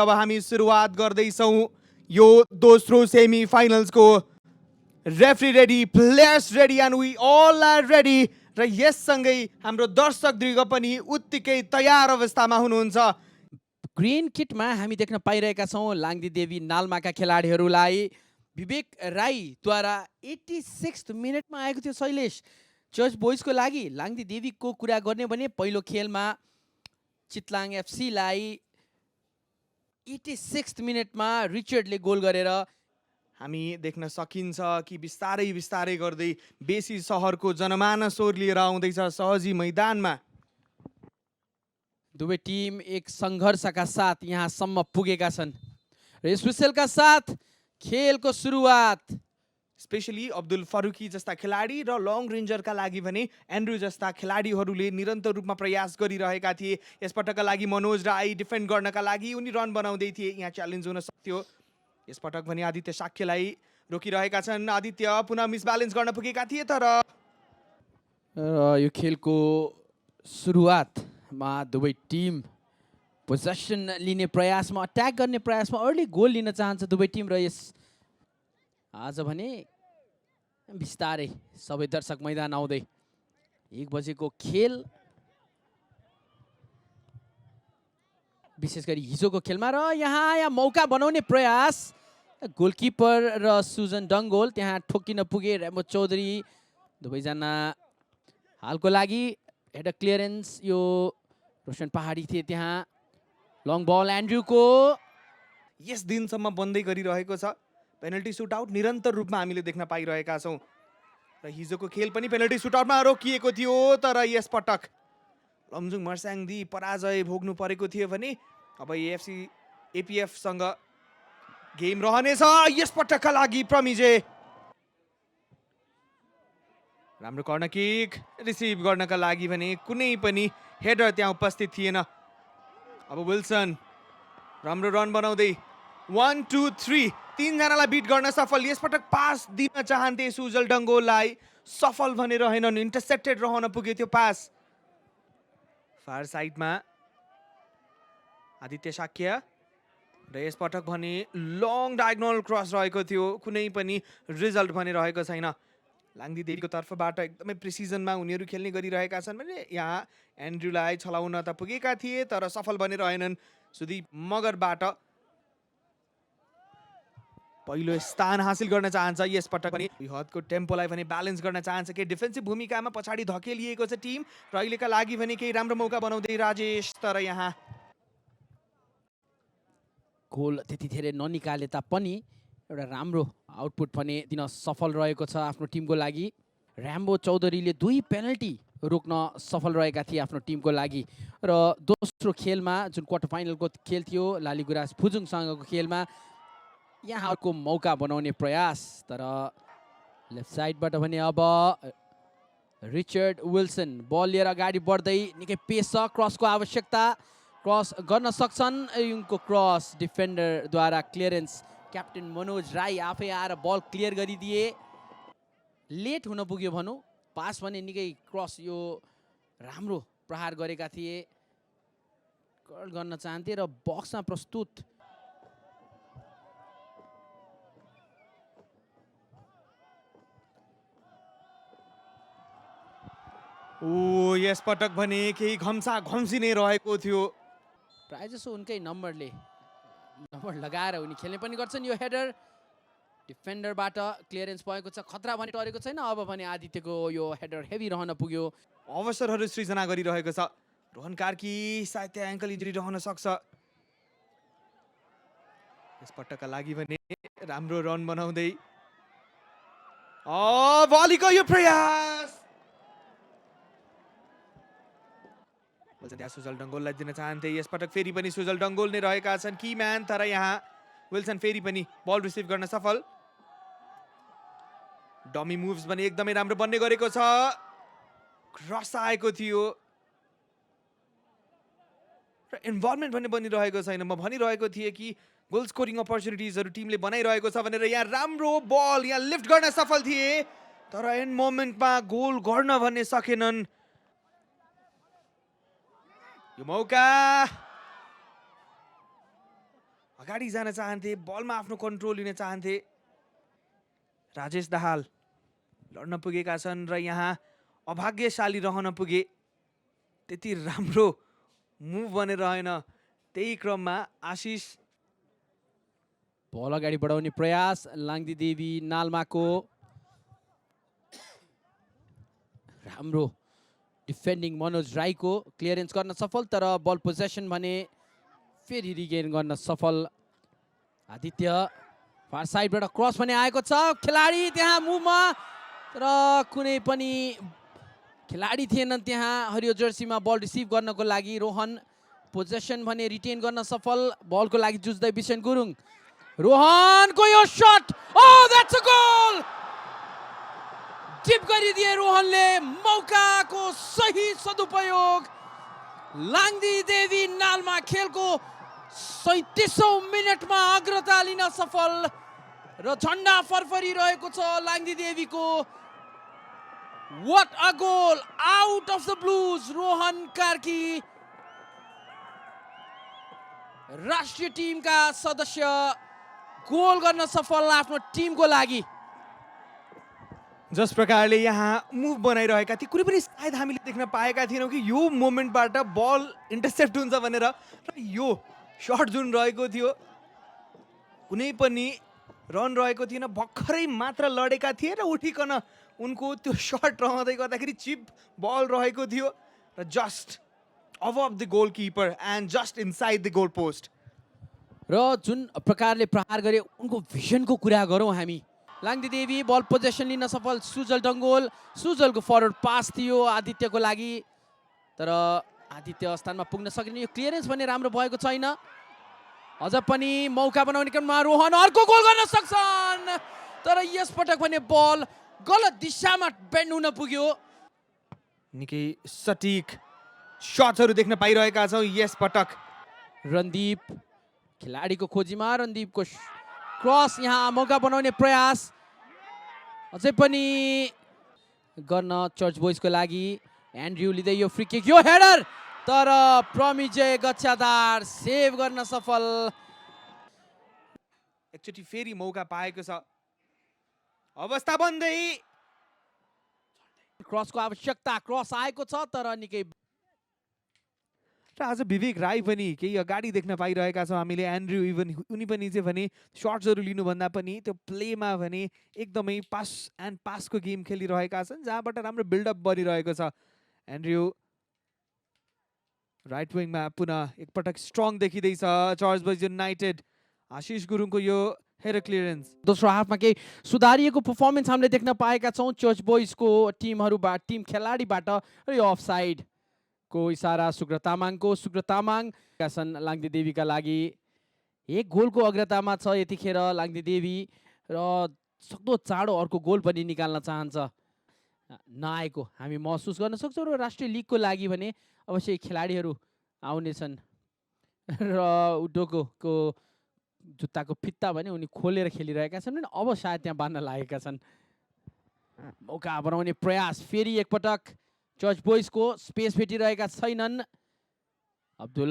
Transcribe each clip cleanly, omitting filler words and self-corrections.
अब हामी सुरुवात गर्दैछौँ यो दोस्रो सेमी फाइनल्सको। Referee ready, players ready and we all are ready. र यससँगै हाम्रो दर्शकवृन्द पनि उत्तिकै तयार अवस्थामा हुनुहुन्छ। ग्रीन किटमा हामी देख्न पाइरहेका छौँ लाङदी देवी नाल्माका खेलाडीहरूलाई। विवेक राईद्वारा 86 मिनटमा आएको थियो शैलेश। चर्च बोइजको लागि लाङदी देवीको कुरा गर्ने भने पहिलो खेलमा चितलाङ एफसीलाई 86 मिनटमा रिचर्डले गोल गरेर हामी देख्न सकिन्छ कि बिस्तारै बिस्तारै गर्दै बेसी सहरको जनमानस लिएर आउँदैछ सहजी मैदानमा। दुवै टिम एक सङ्घर्षका साथ यहाँसम्म पुगेका छन् र यस विसेलका साथ खेलको सुरुवात। स्पेशली अब्दुल फारुकी जस्ता खेलाडी र लङ रेन्जरका लागि भने एन्ड्रु जस्ता खेलाडीहरूले निरन्तर रूपमा प्रयास गरिरहेका थिए। यसपटकका लागि मनोज राई डिफेन्ड गर्नका लागि उनी रन बनाउँदै थिए, यहाँ च्यालेन्ज हुन सक्थ्यो। यसपटक भने आदित्य साक्यलाई रोकिरहेका छन्। आदित्य पुनः मिसब्यालेन्स गर्न पुगेका थिए, तर यो खेलको सुरुवातमा दुवै टिम पोजेसन लिने प्रयासमा, अट्याक गर्ने प्रयासमा अर्ली गोल लिन चाहन्छ दुवै टिम। र यस आज भने बिस्तारै सबै दर्शक मैदान आउँदै 1 बजेको खेल, विशेष गरी हिजोको खेलमा। र यहाँ मौका बनाउने प्रयास, गोलकिपर र सुजन डङ्गोल त्यहाँ ठोकिन पुगे। रेम्बो चौधरी दुवैजना हालको लागि हेडर क्लियरेन्स, यो रोशन पहाडी थिए त्यहाँ। लङ बल एन्ड्रुको यस दिनसम्म बन्दै गरिरहेको छ। पेनल्टी सुटआउट निरन्तर रूपमा हामीले देख्न पाइरहेका छौँ र हिजोको खेल पनि पेनल्टी सुटआउटमा रोकिएको थियो, तर यस पटक लमजुङ मर्स्याङदी पराजय भोग्नु परेको थियो भने अब एपिएफसँग गेम रहनेछ। यस पटकका लागि प्रमिजे राम्रो कर्नर किक रिसिभ गर्नका लागि भने कुनै पनि हेडर त्यहाँ उपस्थित थिएन। अब विल्सन राम्रो रन बनाउँदै 1 2 3 तीनजनालाई बिट गर्न सफल। यसपटक पास दिन चाहन्थे सुजल डङ्गोललाई, सफल भने रहेनन्, इन्टरसेप्टेड रहन पुग्यो त्यो पास। फार साइडमा आदित्य साक्य र यसपटक भने लङ डायगोनल क्रस रहेको थियो, कुनै पनि रिजल्ट भने रहेको छैन। लाङदी देवीको तर्फबाट एकदमै प्रिसिजनमा उनीहरू खेल्ने गरिरहेका छन् भने यहाँ एन्ड्रुलाई छलाउन त पुगेका थिए, तर सफल भने रहेनन्। सुदीप मगरबाट पहिलो स्थान हासिल गर्न चाहन्छ। यसपटक पनि हदको टेम्पोलाई भने ब्यालेन्स गर्न चाहन्छ कि डिफेन्सिभ भूमिकामा पछाडि धकेलिएको छ टिम र अहिलेका लागि भने केही राम्रो मौका बनाउँदै राजेश, तर यहाँ गोल त्यति धेरै ननिकाले तापनि एउटा राम्रो आउटपुट भने दिन सफल रहेको छ आफ्नो टिमको लागि। रेम्बो चौधरीले 2 पेनल्टी रोक्न सफल रहेका थिए आफ्नो टिमको लागि। र दोस्रो खेलमा जुन क्वार्टर फाइनलको खेल थियो लालीगुराँस फुजुङसँगको खेलमा यहाँको मौका बनाउने प्रयास, तर लेफ्ट साइडबाट भने अब रिचर्ड विल्सन बल लिएर अगाडि बढ्दै निकै पेस छ। क्रसको आवश्यकता, क्रस गर्न सक्छन्। उनको क्रस डिफेन्डरद्वारा क्लियरेन्स, क्याप्टेन मनोज राई आफै आएर बल क्लियर गरिदिए। लेट हुन पुग्यो भनौँ, पास भने निकै क्रस यो राम्रो प्रहार गरेका थिए, कर्ल गर्न चाहन्थे र बक्समा प्रस्तुत। ओ यस पटक भने केही घम्सा घम्सी नै रहेको थियो। प्रायः जसो उनकै नम्बर लगाएर उनी खेल्ने पनि गर्छन्। यो हेडर डिफेन्डरबाट क्लियरेन्स भएको छ, खतरा भने टरेको छैन। अब भने आदित्यको यो हेडर हेभी रहन पुग्यो। अवसरहरू सृजना गरिरहेको छ। रोहन कार्की सायद त्यहाँ एङ्कल इन्जुरी रहन सक्छ। यस पटकका लागि भने राम्रो रन बनाउँदै भलिको यो प्रयास सुजल डङ्गोललाई दिन चाहन्थे। यसपटक फेरि पनि सुजल डङ्गोल नै रहेका छन् की म्यान, तर यहाँ विल्सन फेरि पनि बल रिसिभ गर्न सफल। डमी मुभ्स पनि एकदमै राम्रो बन्ने गरेको छ। क्रस आएको थियो र इन्भल्भमेन्ट पनि बनिरहेको छैन। म भनिरहेको थिएँ कि गोल स्कोरिङ अपर्च्युनिटिजहरू टिमले बनाइरहेको छ भनेर। यहाँ राम्रो बल यहाँ लिफ्ट गर्न सफल थिए, तर एन्ड मोमेन्टमा गोल गर्न भन्ने सकेनन्। यो मौका अगाडि जान चाहन्थे, बलमा आफ्नो कन्ट्रोल लिन चाहन्थे। राजेश दाहाल लड्न पुगेका छन् र यहाँ अभाग्यशाली रहन पुगे। त्यति राम्रो मुभ बनेर रहेन। त्यही क्रममा आशिष बल अगाडि बढाउने प्रयास लाङदी देवी नाल्माको। राम्रो डिफेन्डिङ मनोज राईको क्लियरेन्स गर्न सफल, तर बल पोजेसन भने फेरि रिगेन गर्न सफल। आदित्य फार साइडबाट क्रस पनि आएको छ, खेलाडी त्यहाँ मुभमा, तर कुनै पनि खेलाडी थिएनन् त्यहाँ हरियो जर्सीमा बल रिसिभ गर्नको लागि। रोहन पोजेसन भने रिटेन गर्न सफल, बलको लागि जुझ्दै बिसन गुरुङ। रोहनको यो shut, oh that's a goal! Tip गरिदिए रोहनले, मौकाको सही सदुपयोग। लाङदी देवी नाल्मा खेलको 37औं मिनेटमा अग्रता लिन सफल र झन्डा फरफरिरहेको छ लाङदी देवीको। What a goal out of the blues! Rohan Karki राष्ट्रिय टिमका सदस्य गोल गर्न सफल आफ्नो टिमको लागि। जस प्रकारले यहाँ मुभ बनाइरहेका थिए, कुनै पनि सायद हामीले देख्न पाएका थिएनौँ कि यो मोमेन्टबाट बल इन्टरसेप्ट हुन्छ भनेर। र यो सर्ट जुन रहेको थियो, कुनै पनि रन रहेको थिएन, भर्खरै मात्र लडेका थिए र उठिकन उनको त्यो सर्ट रहँदै गर्दाखेरि चिप बल रहेको थियो र just अबभ the goal keeper and just inside the goal post. र जुन प्रकारले प्रहार गरे उनको भिजनको कुरा गरौँ हामी। लाङदी देवी बल पोजेसन लिन सफल, सुजल डङ्गोल, सुजलको फरवर्ड पास थियो आदित्यको लागि, तर आदित्य स्थानमा पुग्न सकेन। यो क्लियरेन्स पनि राम्रो भएको छैन। अझ पनि मौका बनाउने क्रममा रोहन अर्को गोल गर्न सक्छन्, तर यस पटक भने बल गलत दिशामा बेन्ड हुन पुग्यो। निकै सटिक शटहरू देख्न पाइरहेका छौँ यस पटक। रणदीप खेलाडीको खोजीमा, रणदीपको क्रस, यहाँ मौका बनाउने प्रयास अझै पनि गर्न चर्च बोइजको लागि। एन्ड्रयू लिँदै यो फ्री किक, यो हेडर, तर प्रमिजय गच्छादार सेभ गर्न सफल। एकचोटि फेरि मौका पाएको छ, अवस्था बन्दै। क्रसको आवश्यकता, क्रस आएको छ तर निकै। र आज विवेक राई पनि केही अगाडि देख्न पाइरहेका छौँ हामीले। एन्ड्रयू इभन उनी पनि चाहिँ भने सर्ट्सहरू लिनुभन्दा पनि त्यो प्लेमा भने एकदमै पास एन्ड पासको गेम खेलिरहेका छन्, जहाँबाट राम्रो बिल्डअप बनिरहेको छ। एन्ड्रयू राइट विङमा पुनः एकपटक स्ट्रङ देखिँदैछ चर्च बोइज युनाइटेड। आशिष गुरुङको यो हेडर क्लियरेन्स। दोस्रो हाफमा केही सुधारिएको परफर्मेन्स हामीले देख्न पाएका छौँ चर्च बोइजको टिमहरूबाट, टिम खेलाडीबाट। र यो अफसाइड को इसारा सुग्र तामाङको। सुग्र तामाङ छन् लाङदी देवीका लागि। एक गोलको अग्रतामा छ यतिखेर लाङदी देवी, र सक्दो चाँडो अर्को गोल पनि निकाल्न चाहन्छ। नआएको हामी महसुस गर्न सक्छौँ, र राष्ट्रिय लिगको लागि भने अवश्य खेलाडीहरू आउनेछन्। र उडोको जुत्ताको फित्ता भने उनी खोलेर खेलिरहेका छन्, अब सायद त्यहाँ बाँध्न लागेका छन्। मौका बनाउने प्रयास फेरि एकपटक चर्च बोइजको, स्पेस भेटिरहेका छैनन्। अब्दुल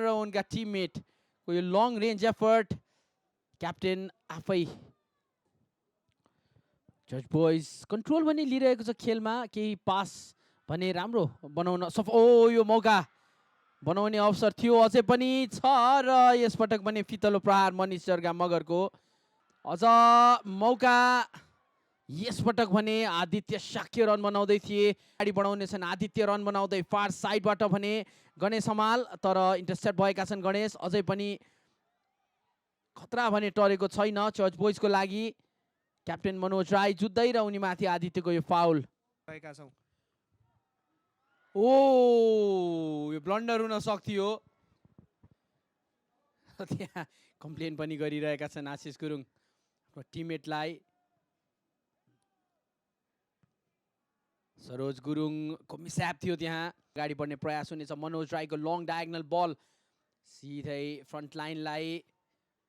र उनका टिममेटको यो लङ रेन्ज एफर्ट, क्याप्टेन आफै चर्च बोइज कन्ट्रोल पनि लिइरहेको छ खेलमा। केही पास भने राम्रो बनाउन सफल। ओ यो मौका बनाउने अवसर थियो, अझै पनि छ, र यसपटक पनि फितलो प्रहार मनिष जर्गा मगरको। अझ मौका यसपटक भने आदित्य शाक्य रन बनाउँदै थिए, अगाडि बढाउनेछन् आदित्य रन बनाउँदै। फार साइडबाट भने गणेश हमाल, तर इन्टरसेप्ट भएका छन् गणेश। अझै पनि खतरा भने टरेको छैन चर्च बोइजको लागि। क्याप्टेन मनोज राई जुत्दै र उनी माथि आदित्यको यो फाउल। ओ यो ब्लन्डर हुन सक्थ्यो। त्यहाँ कम्प्लेन पनि गरिरहेका छन् आशिष गुरुङ टिममेटलाई। सरोज गुरुङको मिसह्याप थियो त्यहाँ। अगाडि बढ्ने प्रयास हुनेछ। मनोज राईको लङ डायगनल बल सिधै फ्रन्ट लाइनलाई।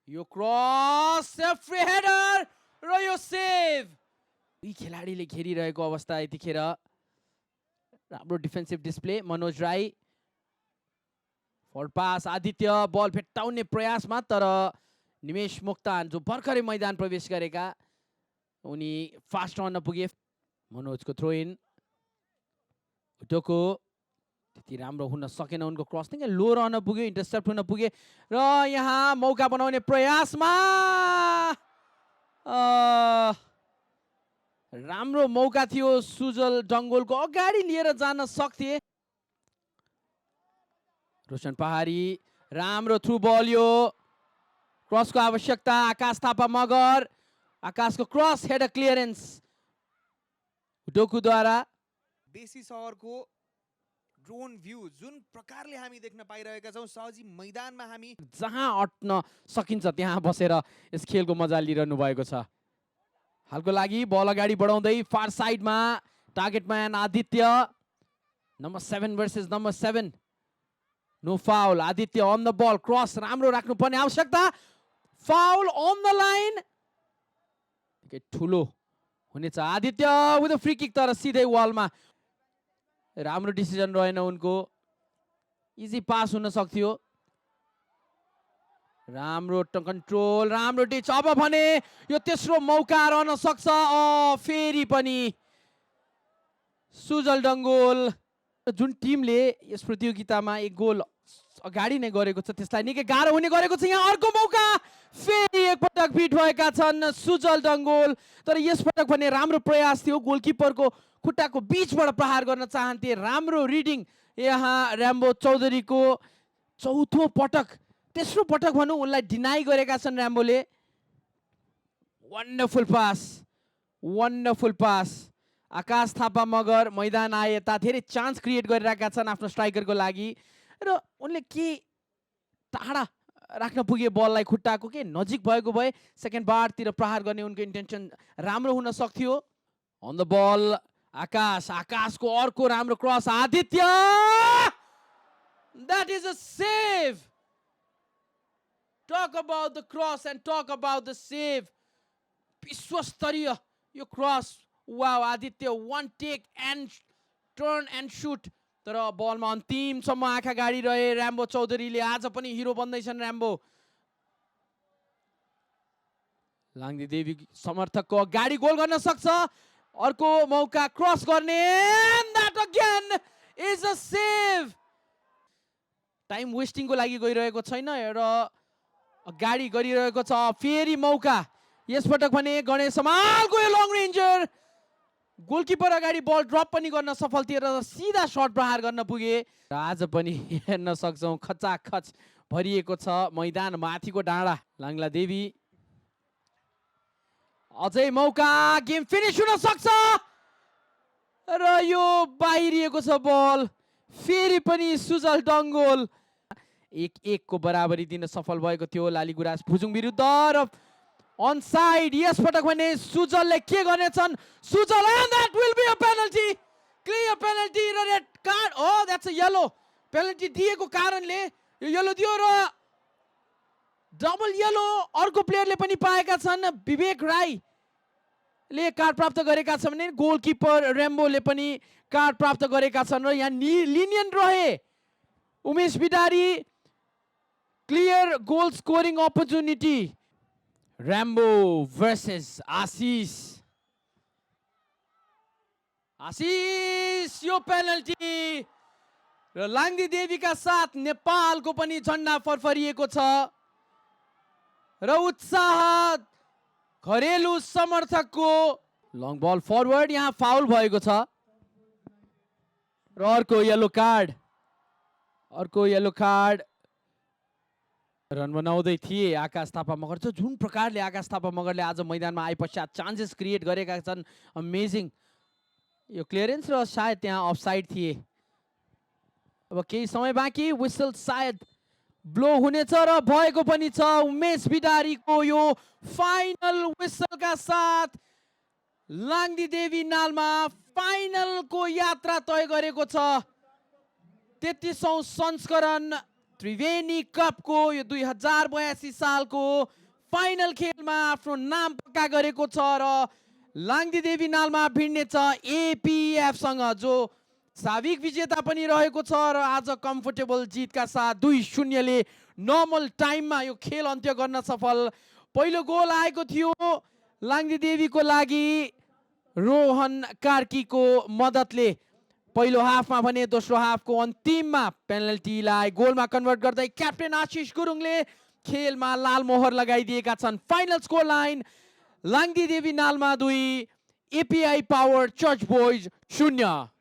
यो क्रस, फ्री हेडर र यो सेभ। यी खेलाडीले घेरिरहेको अवस्था यतिखेर। राम्रो defensive display Manoj Rai. Far pass Aditya ball फेट्टाउने प्रयासमा, तर निमेश मोक्तान जो भर्खरै मैदान प्रवेश गरेका उनी फास्ट रहन पुगे। मनोजको थ्रो इन, उटोको त्यति राम्रो हुन सकेन, उनको क्रस निकै लो रहन पुग्यो, इन्टरसेप्ट हुन पुगे र यहाँ मौका बनाउने प्रयासमा राम्रो मौका थियो सुजल डङ्गोलको, अगाडि लिएर जान सक्थे। रोशन पहाडी राम्रो थ्रु बल, यो क्रसको आवश्यकता। आकाश थापा मगर, आकाशको क्रस हेडर क्लियरेन्स डोकुद्वारा। बेसी सहरको ड्रोन भ्यू जुन प्रकारले हामी देख्न पाइरहेका छौँ, सहजी मैदानमा हामी जहाँ अट्न सकिन्छ त्यहाँ बसेर यस खेलको मजा लिइरहनु भएको छ। हालको लागि बल अगाडि बढाउँदै फार साइडमा target man Aditya, number 7 versus number 7। No foul, Aditya on the ball, cross राम्रो राख्नुपर्ने आवश्यकता, फाउल अन द लाइन, निकै ठुलो हुनेछ। Aditya with a free kick, तर सिधै वालमा, राम्रो डिसिजन रहेन उनको, इजी पास हुन सक्थ्यो। राम्रो कन्ट्रोल, राम्रो डिच, अब भने यो तेस्रो मौका रहन सक्छ। फेरि पनि सुजल डङ्गोल, जुन टिमले यस प्रतियोगितामा एक गोल अगाडि नै गरेको छ त्यसलाई निकै गाह्रो हुने गरेको छ। यहाँ अर्को मौका, फेरि एकपटक फिट भएका छन् सुजल डङ्गोल, तर यसपटक भने राम्रो प्रयास थियो, गोलकिपरको खुट्टाको बीचबाट प्रहार गर्न चाहन्थे। राम्रो रिडिङ यहाँ र्याम्बो चौधरीको, चौथो पटक, तेस्रो पटक भनौँ उनलाई डिनाई गरेका छन् र्याम्बोले। Wonderful pass, wonderful pass. Akash Thapa Magar मैदान आए यता, धेरै चान्स क्रिएट गरिरहेका छन् आफ्नो स्ट्राइकरको लागि, र उनले के टाढा राख्न पुगे बललाई, खुट्टाको के नजिक भएको भए सेकेन्ड बारतिर प्रहार गर्ने उनको इन्टेन्सन राम्रो हुन सक्थ्यो। अन द बल आकाश, आकाशको अर्को राम्रो cross, Aditya, that is a save. Talk about the cross and talk about the save. विश्वस्तरीय यो cross, wow. Aditya one take and turn and shoot, तर बलमा अन्तिमसम्म आँखा गाडी रहे र्याम्बो चौधरीले। आज पनि हिरो बन्दैछन् र्याम्बो। लाङ्दी देवी समर्थकको अगाडि गोल गर्न सक्छ, अर्को मौका क्रस गर्ने, that again is a save. Time वेस्टिङको लागि गइरहेको छैन र अगाडि गरिरहेको छ। फेरि मौका, यसपटक भने गणेश समालको यो लङ रेन्जर, गोलकिपर अगाडि बल ड्रप पनि गर्न सफल थिए र सिधा सर्ट प्रहार गर्न पुगे। र आज पनि हेर्न सक्छौँ खचाखच भरिएको छ मैदान, माथिको डाँडा। लाङ्ला देवी, अझै मौका, गेम फिनिस हुन सक्छ, र यो बाहिरिएको छ बल। फेरि पनि सुजल डङ्गोल 1-1 को बराबरी दिन सफल भएको थियो लालीगुराँस भुजुङ विरुद्ध, र अन साइड यसपटक भने सुजलले के गर्नेछन्, Sujal, and that will be a penalty, clear penalty र red card. That's a yellow, penalty दिएको कारणले यो येलो दियो र डबल येलो अर्को प्लेयरले पनि पाएका छन्। विवेक राईले कार्ड प्राप्त गरेका छन् भने गोलकिपर रेम्बोले पनि कार्ड प्राप्त गरेका छन्, र यहाँ लिनियन रहे Umesh Bidari. Clear goal scoring opportunity, Rambo versus Ashish. Ashish यो पेनल्टी, र लाङ्दी देवीका साथ नेपालको पनि झन्डा फरफरिएको छ, र उत्साह घरेलु समर्थकको। लङ बल फरवर्ड, यहाँ फाउल भएको छ, र अर्को येलो कार्ड, अर्को येलो कार्ड। रन बनाउँदै थिए आकाश थापा मगर, जुन प्रकारले आकाश थापा मगरले आज मैदानमा आए पश्चात चान्सेस क्रिएट गरेका छन्, अमेजिङ यो क्लियरेन्स, र सायद त्यहाँ अफसाइड थिए। अब केही समय बाँकी, विसल सायद ब्लो हुनेछ र भएको पनि छ। उमेश बिडारीको यो फाइनल विसलका साथ लाङ्दी देवी नालमा फाइनलको यात्रा तय गरेको छ। 33औं संस्करण त्रिवेणी कपको यो 2082 सालको फाइनल खेलमा आफ्नो नाम पक्का गरेको छ, र लाङ्दी देवी नालमा भिड्ने छ एपीएफ सँग, जो साविक विजेता पनि रहेको छ र आज कम्फर्टेबल जितका साथ 2-0 ले नर्मल टाइममा यो खेल अन्त्य गर्न सफल। पहिलो गोल आएको थियो लाङ्दी देवीको लागि रोहन कार्कीको मद्दतले पहिलो हाफमा भने, दोस्रो हाफको अन्तिममा पेनल्टीलाई गोलमा कन्भर्ट गर्दै क्याप्टेन आशिष गुरुङले खेलमा लाल मोहर लगाइदिएका छन्। फाइनल स्कोर लाइन लाङ्दी देवी नालमा 2, एपीआई पावर चर्च बोइज 0।